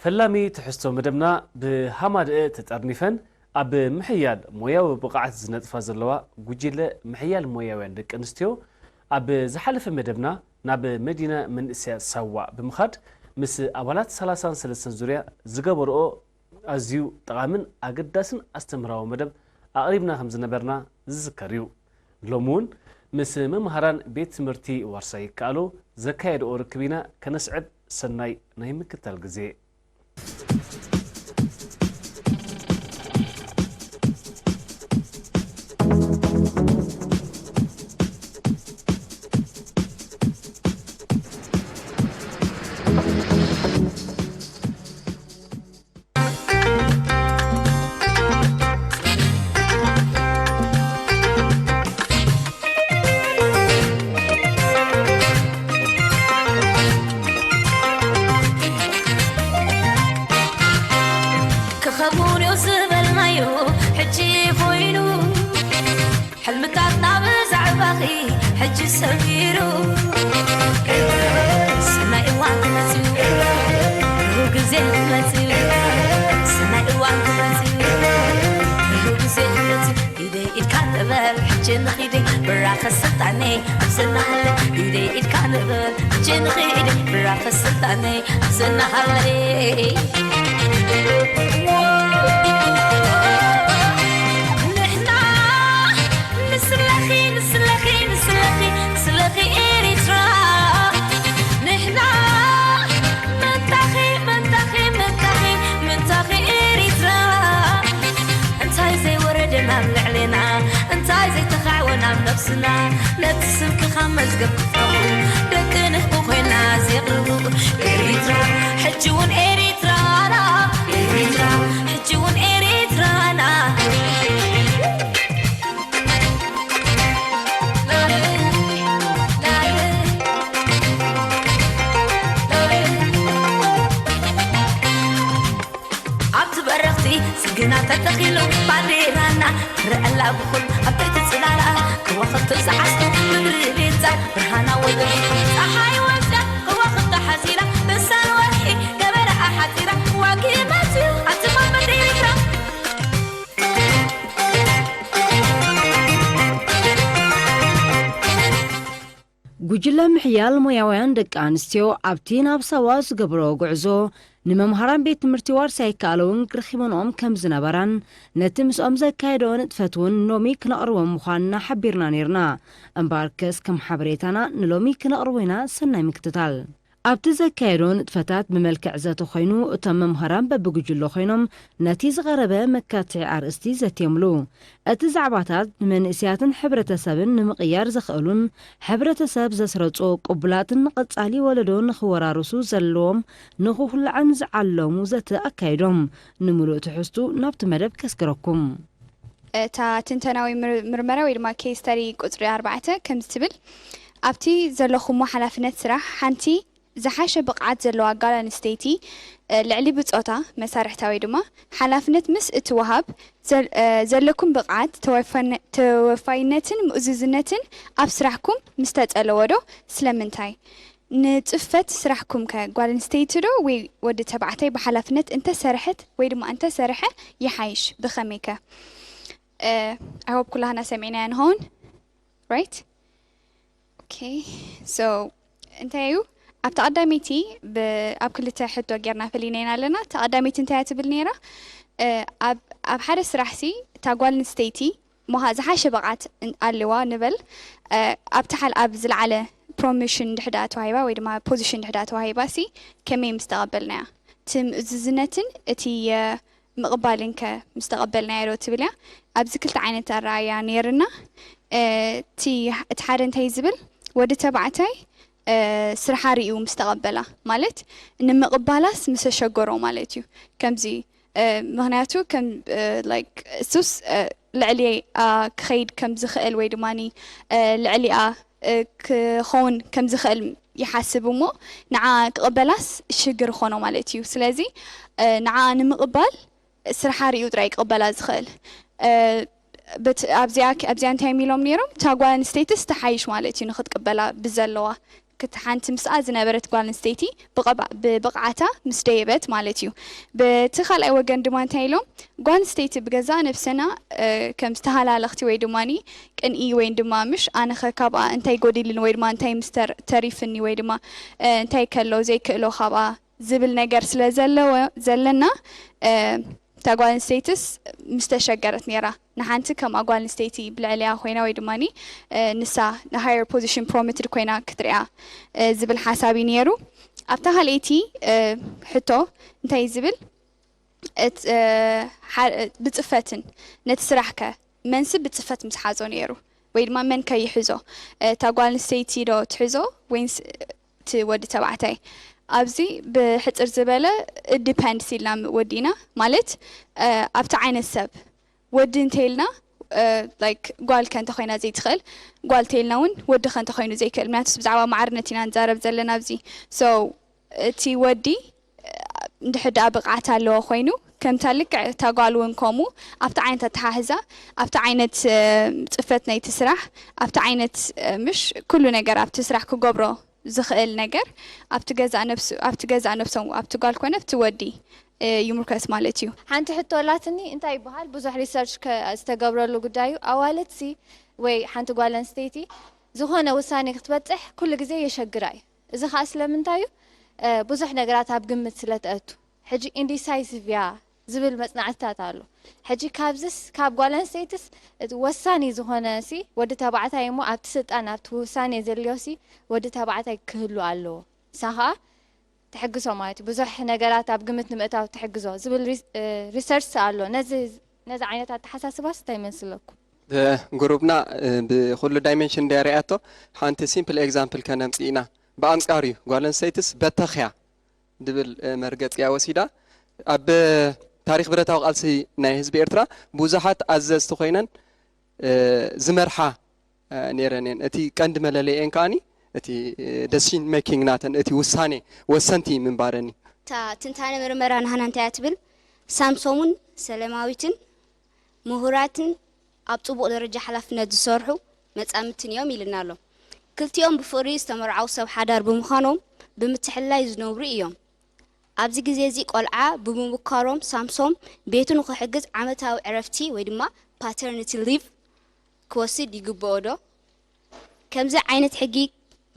ፈላሚ ትሕዝቶ መደብና ብሃማደአ ተጠርኒፈን ኣብ ምሕያል ሞያዊ ብቕዓት ዝነጥፋ ዘለዋ ጉጅለ ምሕያል ሞያውያን ደቂ ኣንስትዮ ኣብ ዝሓለፈ መደብና ናብ መዲና መንእሰያት ሳዋ ብምኻድ ምስ ኣባላት ሰላሳን ሰለስተን ዙርያ ዝገበርኦ ኣዝዩ ጠቓምን ኣገዳስን ኣስተምህራዊ መደብ ኣቕሪብና ከም ዝነበርና ዝዝከር እዩ። ሎሚ እውን ምስ መምሃራን ቤት ትምህርቲ ዋርሳይ ይከኣሎ ዘካየድኦ ርክብ ኢና ከነስዕብ። ሰናይ ናይ ምክትታል ግዜ። ክኸውን እዩ ዝበልናዮ ሕጂ ኮይኑ፣ ሕልምታትና ብዛዕባኺ ሕጂ ሰሚሩ። ሰናይ እዋን ክመጽእ እዩ፣ ብሩህ ግዜ ክመጽእ እዩ። ሰናይ እዋን ክመጽእ እዩ፣ ብሩህ ግዜ ክመጽእ እዩ። ኢደይ ኢድካ ንበል ሕጂ ንኺደይ ብራኸ ስልጣነይ ኣብ ዝናሃለይ። ኢደይ ኢድካ ንበል ሕጂ ንኺደይ ብራኸ ስልጣነይ ኣብ ዝናሃለይ። ንሕና ንስለኺ ንስለኺ ንስለኺ ንስለኺ ኤሪትራ። ንሕና ምንታኺ ምንታኺ ምንታኺ ምንታኺ ኤሪትራ። እንታይ ዘይወረደና ኣብ ልዕሌና፣ እንታይ ዘይተኻዕወና ኣብ ነብስና። ነቲ ስምኪ ካብ መዝገብ ክጠፉ ደቂ ንፍቁ ኮይና ዜቕርቡ። ኤሪትራ ሕጂ እውን ኤሪትራና፣ ኤሪትራ ሕጂ እውን ኤሪትራና። ኣብቲ በረኽቲ ጽግና ተተኺሉ ባንዴራና ትረኣላ ብኹሉ ኣብ ትሕቲ ጽላላ። ከዋኽብቲ ዝዓስሉ ምድሪ ቤትታ ብርሃና ወደሉ ጸሓይ ወስዳ ከዋኽብታ ሓጺራ ብሳን ወርሒ ገበረኣ ሓጺራ ዋጊ መጽዩ ኣትማ ምድሪ ኤርትራ። ጉጅለ ምሕያል ሞያውያን ደቂ ኣንስትዮ ኣብቲ ናብ ሳዋ ዝገብርኦ ጉዕዞ ንመምሃራን ቤት ትምህርቲ ዋርሳይ ይከኣሎ እውን ረኺበንኦም ከም ዝነበራን ነቲ ምስኦም ዘካየድኦ ንጥፈት እውን ሎሚ ክነቕርቦ ምዃንና ሓቢርና ነይርና። እምበኣርከስ ከም ሓበሬታና ንሎሚ ክነቕርቦ ኢና። ሰናይ ምክትታል። ኣብቲ ዘካየድኦ ንጥፈታት ብመልክዕ ዘተ ኮይኑ እቶም መምሃራን በብጉጅለ ኮይኖም ነቲ ዝቐረበ መካትዒ ኣርእስቲ ዘትየምሉ። እቲ ዛዕባታት ንመንእሰያትን ሕብረተሰብን ንምቕያር ዘኽእሉን ሕብረተሰብ ዘስረጹ ቅቡላትን ንቐጻሊ ወለዶ ንኽወራርሱ ዘለዎም ንኽኹላዕን ዝዓለሙ ዘተ ኣካይዶም። ንምሉእ ትሕዝቱ ናብቲ መደብ ከስግረኩም። እታ ትንተናዊ ምርመራ ወይ ድማ case study ቁጽሪ ኣርባዕተ ከምዚ ትብል፣ ኣብቲ ዘለኹሞ ሓላፍነት ስራሕ ሓንቲ ዝሓሸ ብቕዓት ዘለዋ ጓል ኣንስተይቲ ልዕሊ ብጾታ መሳርሕታ ወይ ድማ ሓላፍነት ምስ እትወሃብ ዘለኩም ብቕዓት፣ ተወፋይነትን ምእዙዝነትን ኣብ ስራሕኩም ምስ ተጸለወ ዶ? ስለምንታይ? ንጽፈት ስራሕኩም ከ ጓል ኣንስተይቲ ዶ ወይ ወዲ ተባዕታይ ብሓላፍነት እንተ ሰርሐት ወይ ድማ እንተ ሰርሐ ይሓይሽ? ብኸመይ ከ? I hope ኩላህና ሰሚዕናያ ንኸውን። Right? Okay. So እንታይ እዩ ኣብታ ቀዳመይቲ ኣብ ክልተ ሕቶ ጌርና ፈሊናየን ኣለና። እታ ቀዳመይቲ እንታይ እያ ትብል ነይራ? ኣብ ሓደ ስራሕ ሲ እታ ጓል ኣንስተይቲ እሞ ዝሓሸ ብቕዓት ኣለዋ ንበል፣ ኣብቲ ሓል ኣብ ዝለዓለ promotion እንድሕር ደኣ ተዋሂባ ወይ ድማ position እንድሕር ደኣ ተዋሂባ ሲ ከመይ ምስ ተቐበልናያ? እቲ ምእዙዝነትን እቲ ምቕባልን ከ ምስ ተቐበልናዮ ዶ ትብል እያ። ኣብዚ ክልተ ዓይነት ኣረኣእያ ነይርና። እቲ ሓደ እንታይ ዝብል ወዲ ተባዕታይ ስርሓ ርእዩ ምስ ተቐበላ ማለት ንምቕባላስ ምስ ኣሸገሮ ማለት እዩ። ከምዚ ምኽንያቱ ከም like እሱስ ልዕሊኣ ክኸይድ ከም ዝኽእል ወይ ድማ ልዕሊኣ ክኸውን ከም ዝኽእል ይሓስብ እሞ ንዓ ክቕበላስ ሽግር ኾኖ ማለት እዩ። ስለዚ ንዓ ንምቕባል ስርሓ ርእዩ ጥራይ ክቕበላ ዝኽእል ኣብዚኣ እንታይ ኢሎም ነይሮም እታ ጓል ኣንስተይትስ ትሓይሽ ማለት እዩ ንክትቅበላ ብዘለዋ ክት ሓንቲ ምስኣ ዝነበረት ጓል ኣንስተይቲ ብቐባ- ብብቕዓታ ምስ ደየበት ማለት እዩ። በቲ ካልኣይ ወገን ድማ እንታይ ኢሎም፣ ጓል ኣንስተይቲ ብገዛእ ነብሰና ከም ዝተሃላለኽቲ ወይ ድማ ቅንኢ ወይ ድማ ምሽ ኣነኸ ካብኣ እንታይ ጎዲልኒ ወይ ድማ እንታይ ምስ ተር- ተሪፍኒ ወይ ድማ እንታይ ከሎ ዘይክእሎ ካብኣ ዝብል ነገር ስለ ዘለዎ ዘለና እታ ጓል ኣንስተይትስ ምስ ተሸገረት ነይራ። ንሓንቲ ከም ጓል ኣንስተይቲ ብልዕሊያ ኮይና ወይ ድማ ንሳ ን higher position promoted ኮይና ክትሪኣ ዝብል ሓሳብ እዩ ነይሩ። ኣብታ ካልኣይቲ ሕቶ እንታይ ዝብል ብፅፈትን ነቲ ስራሕከ መንስ ብፅፈት ምስ ሓዞ ነይሩ ወይ ድማ መን ከይሕዞ እታ ጓል ኣንስተይቲ ዶ ትሕዞ ወይንስ እቲ ወዲ ተባዕታይ ኣብዚ ብሕፅር ዝበለ ዲፐንድስ ኢልና ወዲና ማለት ኣብቲ ዓይነት ሰብ ወዲ እንተይልና ላይክ ጓል ከ እንተኮይና ዘይትኽእል ጓል እንተይልና እውን ወዲ ከ እንተኮይኑ ዘይክእል ምክንያቱ ብዛዕባ ማዕርነት ኢና ንዛረብ ዘለና ኣብዚ so እቲ ወዲ እንድሕር ደኣ ብቕዓት ኣለዎ ኮይኑ ከምታ ልክዕ እታ ጓል እውን ከምኡ ኣብቲ ዓይነት ኣተሓሕዛ ኣብቲ ዓይነት ፅፈት ናይቲ ስራሕ ኣብቲ ዓይነት ምሽ ኩሉ ነገር ኣብቲ ስራሕ ክገብሮ ዝኽእል ነገር ኣብቲ ገዛእ ነብሱ ኣብቲ ገዛእ ነብሶም ኣብቲ ጓል ኮነ ኣብቲ ወዲ ይምርከስ ማለት እዩ። ሓንቲ ሕቶ ኣላትኒ እንታይ ይበሃል ብዙሕ ሪሰርች ዝተገብረሉ ጉዳይ እዩ ኣዋልድ ሲ ወይ ሓንቲ ጓል ኣንስተይቲ ዝኾነ ውሳኔ ክትበፅሕ ኩሉ ግዜ የሸግራ እዩ እዚ ከዓ ስለምንታይ እዩ ብዙሕ ነገራት ኣብ ግምት ስለትኣቱ ሕጂ ኢንዲሳይሲቭ እያ ዝብል መፅናዕትታት ኣሎ ሕጂ ካብዝስ ካብ ጓል ኣንስተይትስ እቲ ወሳኒ ዝኾነ ሲ ወዲ ተባዕታይ እሞ ኣብቲ ስልጣን ኣብቲ ውሳኔ ዘልዮ ሲ ወዲ ተባዕታይ ክህሉ ኣለዎ ንሳ ከዓ ትሕግዞ ማለት እዩ ብዙሕ ነገራት ኣብ ግምት ንምእታው ትሕግዞ ዝብል ሪሰርች ኣሎ ነዚ ነዚ ዓይነት ኣተሓሳስባስ እንታይ ይመስለኩም ግሩብና ብኩሉ ዳይመንሽን እንድያ ሪኣቶ ሓንቲ ሲምፕል ኤግዛምፕል ከነምፅእ ኢና ብኣንፃሩ እዩ ጓል ኣንስተይትስ በተኽያ ድብል መርገፂ እያ ወሲዳ ኣብ ታሪክ ብረታዊ ቃልሲ ናይ ህዝቢ ኤርትራ ብዙሓት ኣዘዝቲ ኮይነን ዝመርሓ ነይረን እየን እቲ ቀንዲ መለለይአን ከዓኒ እቲ ደሲን ሜኪንግ ናተን እቲ ውሳኔ ወሰንቲ ምንባረን እዩ እታ ትንታነ ምርመራ ናህና እንታይ እያ ትብል ሳምሶምን ሰለማዊትን ምሁራትን ኣብ ጽቡቕ ደረጃ ሓላፍነት ዝሰርሑ መጻምድትን እዮም ኢልና ኣሎ። ክልቲኦም ብፍቕሪ ዝተመርዓዉ ሰብ ሓዳር ብምዃኖም ብምትሕልላይ ዝነብሩ እዮም። ኣብዚ ግዜ እዚ ቆልዓ ብምብካሮም ሳምሶም ቤቱ ንኽሕግዝ ዓመታዊ ዕረፍቲ ወይ ድማ ፓተርኒቲ ሊቭ ክወስድ ይግብኦ ዶ? ከምዚ ዓይነት ሕጊ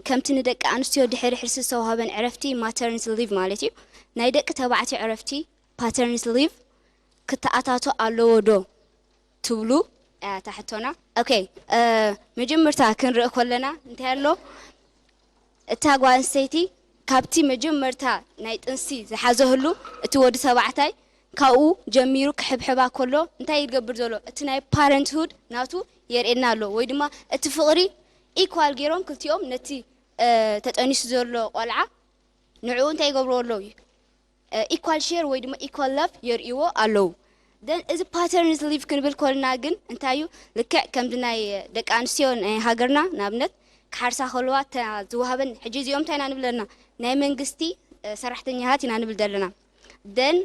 ከምቲ ንደቂ ኣንስትዮ ድሕሪ ሕርሲ ዝተዋህበን ዕረፍቲ ማተርኒቲ ሊቭ ማለት እዩ ናይ ደቂ ተባዕትዮ ዕረፍቲ ፓተርኒቲ ሊቭ ክተኣታቶ ኣለዎ ዶ ትብሉ እያ እታ ሕቶና። ኦኬ መጀመርታ ክንርኢ ከለና እንታይ ኣሎ እታ ጓል ኣንስተይቲ ካብቲ መጀመርታ ናይ ጥንሲ ዝሓዘህሉ እቲ ወዲ ተባዕታይ ካብኡ ጀሚሩ ክሕብሕባ ከሎ እንታይ ይገብር ዘሎ እቲ ናይ ፓረንትሁድ ናቱ የርእየና ኣሎ ወይ ድማ እቲ ፍቕሪ ኢኳል ገይሮም ክልቲኦም ነቲ ተጠኒሱ ዘሎ ቆልዓ ንዕኡ እንታይ ይገብርዎ ኣለዉ ኢኳል ሼር ወይ ድማ ኢኳል ላቭ የርእይዎ ኣለዉ then እዚ ፓተርንስ ሊቭ ክንብል ከልና ግን እንታይ እዩ ልክዕ ከምዚ ናይ ደቂ ኣንስትዮ ናይ ሃገርና ንኣብነት ክሓርሳ ከለዋ እታ ዝወሃበን ሕጂ እዚኦም እንታይ ኢና ንብል ዘለና ናይ መንግስቲ ሰራሕተኛታት ኢና ንብል ዘለና then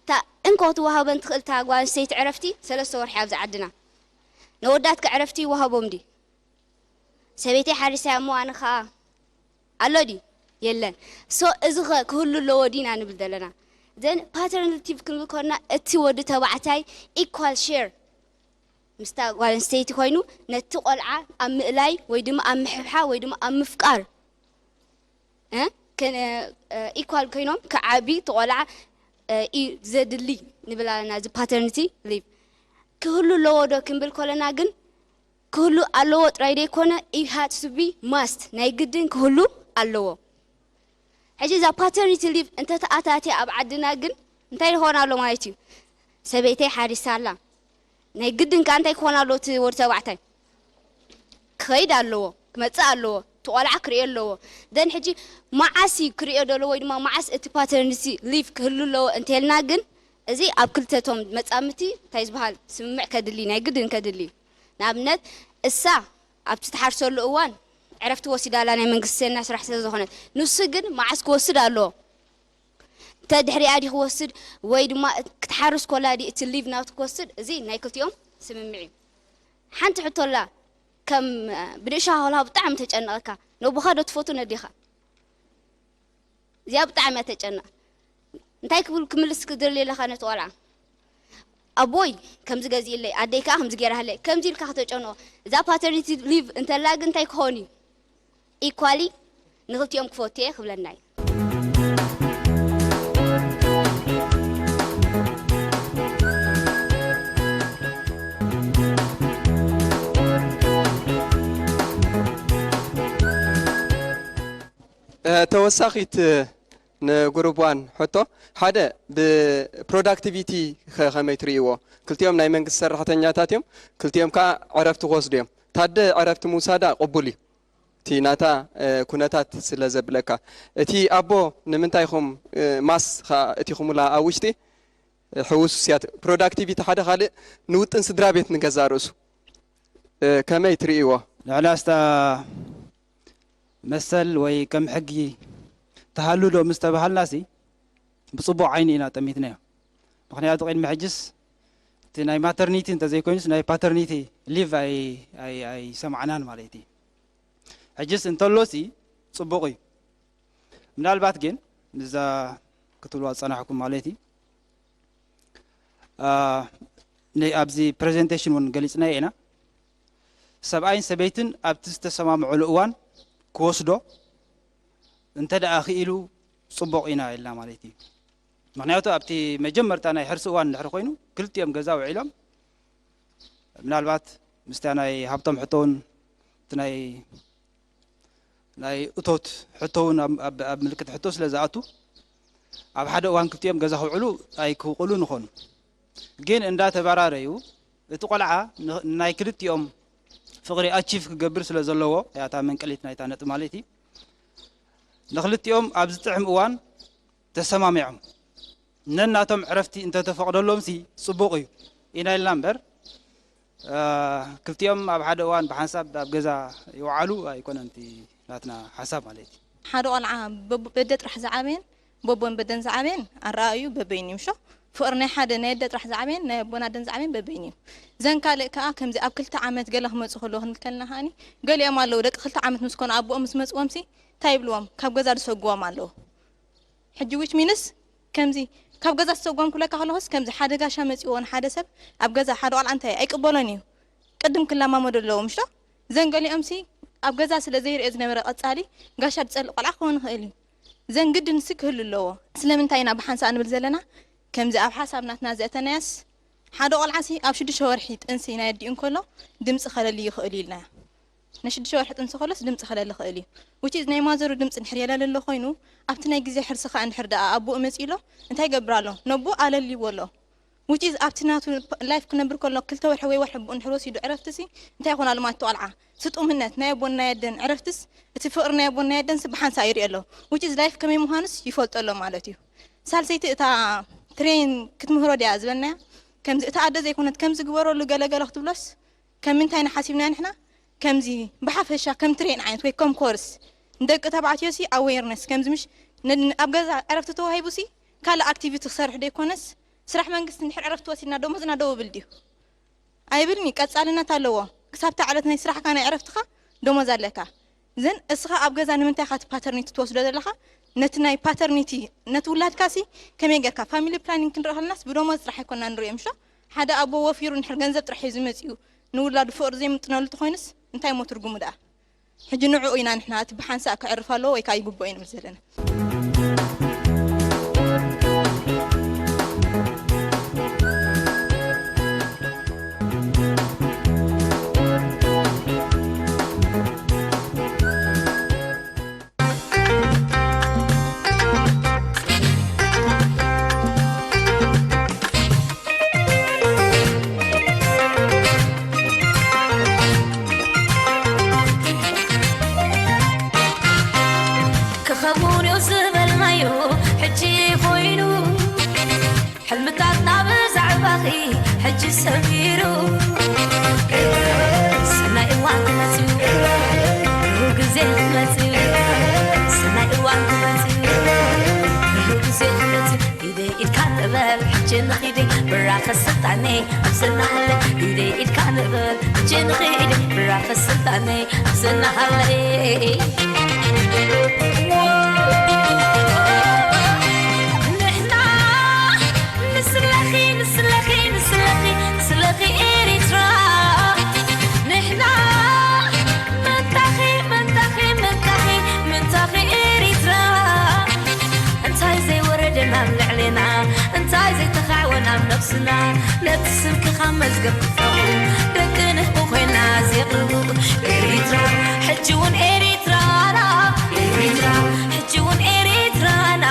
እታ እንኮ ትወሃበን ትኽእል እታ ጓል ኣንስተይቲ ዕረፍቲ ሰለስተ ወርሒ ኣብዚ ዓድና ነወዳት ከ ዕረፍቲ ይወሃቦም ድዩ ሰበይተይ ሓሪሰያ እሞ ኣነ ኸዓ ኣሎ ድዩ የለን so እዚ ኸ ክህሉ ኣለዎ ድዩ ኢና ንብል ዘለና then ፓተርናል ሊቭ ክንብል ከለና እቲ ወዲ ተባዕታይ ኢኳል ሼር ምስታ ጓል ኣንስተይቲ ኮይኑ ነቲ ቆልዓ ኣብ ምእላይ ወይ ድማ ኣብ ምሕብሓ ወይ ድማ ኣብ ምፍቃር ኢኳል ኮይኖም ክዓቢ እቲ ቆልዓ እዩ ዘድሊ ንብል ኣለና እዚ ፓተርኒቲ ሊቭ ክህሉ ኣለዎ ዶ ክንብል ከለና ግን ክህሉ ኣለዎ ጥራይ ዘይኮነ it has to be must ናይ ግድን ክህሉ ኣለዎ። ሕጂ እዛ paternity leave እንተተኣታትያ ኣብ ዓድና ግን እንታይ ይኾን ኣሎ ማለት እዩ? ሰበይተይ ሓሪሳ ኣላ ናይ ግድን ከኣ እንታይ ክኾን ኣለዎ እቲ ወዲ ተባዕታይ ክኸይድ ኣለዎ ክመጽእ ኣለዎ እቲ ቆልዓ ክርእዮ ኣለዎ then ሕጂ መዓስ እዩ ክርእዮ ደሎ ወይ ድማ መዓስ እቲ paternity leave ክህሉ ኣለዎ እንተልና ግን እዚ ኣብ ክልተ እቶም መጻምድቲ እንታይ ዝበሃል ስምምዕ ከድሊ ናይ ግድን ከድሊ እዩ። ንኣብነት እሳ ኣብቲ ትሓርሰሉ እዋን ዕረፍቲ ወሲዳ ኣላ ናይ መንግስቲ ሴና ስራሕ ስለ ዝኾነት ንሱ ግን መዓስ ክወስድ ኣለዎ እንተ ድሕሪኣ ድዩ ክወስድ ወይ ድማ ክትሓርስ ኮላ ድዩ እቲ ሊቭ ናቱ ክወስድ እዚ ናይ ክልቲኦም ስምምዕ እዩ። ሓንቲ ሕቶ ኣላ ከም ብንእሽቶ ሃውልሃው ብጣዕሚ ተጨነቐካ ነቦኻ ዶ ትፈቱ ነዴኻ? እዚኣ ብጣዕሚ እያ ተጨንቕ። እንታይ ክብል ክምልስ ክደሊ ኣለኻ ነቲ ቆልዓ? ኣቦይ ከምዚ ገዚእለይ፣ ኣደይ ከኣ ከምዚ ገይራለይ፣ ከምዚ ኢልካ ከተጨንቖ። እዛ ፓተርኒቲ ሊቭ እንተላ ግን እንታይ ክኸውን እዩ? ኢኳሊ ንኽልቲኦም ክፈቱ እየ ክብለና እዩ። እ፣ ተወሳኺት ንጉሩብ ዋን ሕቶ፣ ሓደ ብፕሮዳክቲቪቲ ኸ-፣ ከመይ ትርእይዎ? ክልቲኦም ናይ መንግስቲ ሰራሕተኛታት እዮም፣ ክልቲኦም ከዓ ዕረፍቲ ክወስዱ እዮም። ታደ ዕረፍቲ ምውሳዳ ቅቡል እዩ፣ እቲ ናታ፣ እ፣ ኩነታት ስለ ዘብለካ። እቲ ኣቦ ንምንታይ ኢኹም፣ እ፣ ማስ ኸ-፣ እቲኹምላ ኣብ ውሽጢ፣ እ፣ ሕውስ ውስያት ፕሮዳክቲቪቲ ሓደ ካልእ ንውጥን ስድራ ቤት ንገዛ ርእሱ፣ እ፣ ከመይ ትርእይዎ? ልዕሊ ኣስታ መሰል ወይ ከም ሕጊ ተሃሉ ዶ ምስ ተባሃልናሲ ብፅቡቕ ዓይኒ ኢና ጠሚትናዮ። ምኽንያቱ ቅድሚ ሕጅስ እቲ ናይ ማተርኒቲ እንተዘይኮይኑስ ናይ ፓተርኒቲ ሊቭ ኣይ-፣ ኣይ-፣ ኣይሰማዕናን ማለት እዩ። ሕጅስ እንተሎሲ ፅቡቕ እዩ። ምናልባት ግን ንዛ ክትብልዋ ዝፀናሕኩም ማለት እዩ ኣ፣ ን-፣ ኣብዚ ፕሬዘንቴሽን እውን ገሊፅናዮ ኢና። ሰብኣይን ሰበይትን ኣብቲ ዝተሰማምዑሉ እዋን ክወስዶ እንተ ደኣ ክኢሉ ፅቡቕ ኢና ኢልና ማለት እዩ። ምኽንያቱ ኣብቲ መጀመርታ ናይ ሕርሲ እዋን እንድሕር ኮይኑ ክልቲኦም ገዛ ውዒሎም ምናልባት ምስታ ናይ ሃብቶም ሕቶ እውን እቲ ናይ ናይ እቶት ሕቶ እውን ኣብ፣ ኣብ፣ ኣብ ምልክት ሕቶ ስለ ዝኣቱ ኣብ ሓደ እዋን ክልቲኦም ገዛ ክውዕሉ ኣይክውቅሉን ይኾኑ። ግን እንዳተበራረዩ እቲ ቆልዓ ን-፣ ናይ ክልቲኦም ፍቕሪ ኣቺቭ ክገብር ስለ ዘለዎ እያ እታ መንቀሊት ናይታ ነጥቢ ማለት እዩ። ንክልቲኦም ኣብ ዝጥዕም እዋን ተሰማሚዖም ነናቶም ዕረፍቲ እንተተፈቕደሎምሲ ጽቡቕ እዩ ኢና ኢልና እምበር፣ እ፣ ክልቲኦም ኣብ ሓደ እዋን ብሓንሳብ ኣብ ገዛ ይውዓሉ ኣይኮነን እቲ ናትና ሓሳብ ማለት እዩ። ሓደ ቆልዓ በቡ-፣ በደ ጥራሕ ዝዓበየን በቦን በደን ዝዓበየን ኣረኣእዩ በበይኑ እዩ፣ ምሾ? ፍቕሪ ናይ ሓደ ናይ ኣደ ጥራሕ ዝዓበየን ናይ ኣቦን ኣደን ዝዓበየን በበይኑ እዩ። ዘን ካልእ ከኣ ከምዚ ኣብ ክልተ ዓመት ገለ ክመጹ ከለዉ ክንብል ከለና ከኣኒ፣ ገሊኦም ኣለዉ ደቂ ክልተ ዓመት ምስ ኮኑ ኣቦኦም ምስ መጽዎም ሲ እንታይ ይብልዎም? ካብ ገዛ ዝሰጉዎም ኣለዉ። ሕጂ which means ከምዚ ካብ ገዛ ዝሰጉዎም ክብለካ ከለኹስ ከምዚ ሓደ ጋሻ መጺዎ ንሓደ ሰብ ኣብ ገዛ ሓደ ቆልዓ እንታይ ኣይቅበሎን እዩ። ቅድም ክለማመዱ ኣለዎም ምሽ ዶ? ዘን ገሊኦም ሲ ኣብ ገዛ ስለ ዘይርእዮ ዝነበረ ቀጻሊ ጋሻ ዝጸልእ ቆልዓ ክኸውን ይኽእል እዩ። ዘን ግድን ሲ ክህሉ ኣለዎ። ስለምንታይ ኢና ብሓንሳእ ንብል ዘለና? ከምዚ ኣብ ሓሳብ ናትና ዘእተናያስ ሓደ ቆልዓ ሲ ኣብ ሽዱሽተ ወርሒ ጥንሲ ናይ ኣዲኡ እንከሎ ድምጺ ከለሊ ይኽእል እዩ ኢልናዮ። ንሽዱሽተ ወርሒ ጥንሲ ከሎስ ድምጺ ከለሊ ይኽእል እዩ። Which is ናይ ማዘሩ ድምጺ እንድሕር የለሊ ኣሎ ኮይኑ ኣብቲ ናይ ግዜ ሕርሲ ከኣ እንድሕር ደኣ ኣቦኡ መጺኡ ኣሎ እንታይ ይገብር ኣሎ? ነቦኡ ኣለልይዎ ኣሎ። Which is ኣብቲ ናቱ ላይፍ ክነብር ከሎ ክልተ ወርሒ ወይ ወርሒ ኣቦኡ እንድሕር ወሲዱ ዕረፍቲ ሲ እንታይ ይኾን ኣሎ ማለት እቲ ቆልዓ? ስጡምነት ናይ ኣቦን ናይ ኣደን ዕረፍትስ እቲ ፍቕሪ ናይ ኣቦን ናይ ኣደንስ ብሓንሳእ ይርኢ ኣሎ። Which is ላይፍ ከመይ ምዃኑስ ይፈልጦ ኣሎ ማለት እዩ። ሳልሰይቲ እታ ትሬን ክትምህሮ ድያ ዝበልናያ? ከምዚ እታ ኣደ ዘይኮነት ከምዚ ግበረሉ ገለ ገለ ክትብሎስ ከም ምንታይ ኢና ሓሲብና ንሕና? ከምዚ ብሓፈሻ ከም ትሬን ዓይነት ወይ ከም ኮርስ ንደቂ ተባዕትዮ ሲ ኣዌርነስ ከምዚ ምሽ ን-፣ ን-፣ ኣብ ገዛ ዕረፍቲ ተዋሂቡ ሲ ካልእ ኣክቲቪቲ ክሰርሕ ዶ ይኮነስ ስራሕ መንግስቲ እንድሕር ዕረፍቲ ወሲድና ደሞዝና ደው ይብል ድዩ? ኣይብልኒ። ቀጻልነት ኣለዎ። ክሳብታ ዕለት ናይ ስራሕካ ናይ ዕረፍትኻ ደሞዝ ኣለካ። ዘን እስኻ ኣብ ገዛ ንምንታይ ኢኻ እቲ ፓተርኒቲ ትወስዶ ዘለኻ? ነቲ ናይ ፓተርኒቲ ነቲ ውላድካ ሲ ከመይ ጌርካ ፋሚሊ ፕላኒንግ ክንርኢ ከለናስ ብደሞዝ ጥራሕ ኣይኮንና ንርእዮ ምሽ ዶ? ሓደ ኣቦ ወፊሩ እንድሕር ገንዘብ ጥራሕ ሒዙ መጺኡ ንውላዱ ፍቕሪ ዘይምጥነሉ ተኾይኑስ እንታይ እሞ ትርጉሙ ደኣ? ሕጂ ንዕኡ ኢና ንሕና እቲ ብሓንሳእ ከዕርፍ ኣለዎ ወይ ከኣ ይግብኦ ኢና ንብል ዘለና። ክኸውን እዩ ዝበልናዮ ሕጂ ኮይኑ፣ ሕልምታትና ብዛዕባኺ ሕጂ ሰሚሩ። ሰናይ እዋን ክመጽእ እዩ፣ ብሩህ ግዜ ክመጽእ እዩ። ሰናይ እዋን ክመጽእ እዩ፣ ብሩህ ግዜ ክመጽእ እዩ። ኢደይ ኢድካ ንበል ሕጂ ንኺድ ብራኸ ስልጣነይ ኣብ ዝናሃለይ። ኢደይ ኢድካ ንበል ሕጂ ንኺድ ብራኸ ስልጣነይ ኣብ ዝናሃለይ። ኤሪትራ ንሕና ምንታኺ ምንታኺ ምንታኺ ምንታኺ ኤሪትራ እንታይ ዘይወረደና ኣብ ልዕሌና እንታይ ዘይተኻዕወና ኣብ ነብስና ነቲ ስምኪ ካብ መዝገብ ክጠፉ ደቂ ንህቢ ኮይና ዘቕርቡ ኤሪትራ ሕጂ እውን ኤሪትራና ኤሪትራ ሕጂ እውን ኤሪትራና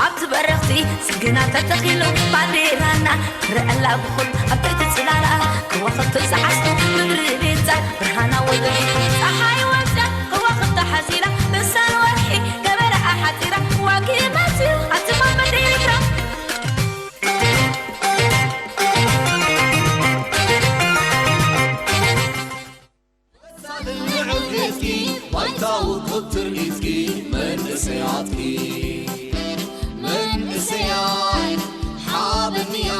ኣብቲ በረኽቲ ጽግና ተተኺሉ ባንዴራና ትረአ ኣላ ብኹሉ ኣብ ትሕቲ ጽላላ ከዋኽብቲ ዝዓስሉ ምድሪ ቤዛ ብርሃና ወገሊቱ ጸሓይ ወጽያ ከዋኽብታ ሓዚላ ንሳን ወርሒ ገበረኣ ሓጺራ ዋጊ መጽዩ ኣትማ መደይራ ሳልን ንዕቤትኪ ባይታዊ ክብ ትርኢትኪ መንእሰያትኪ መንእሰያት ሓበንያ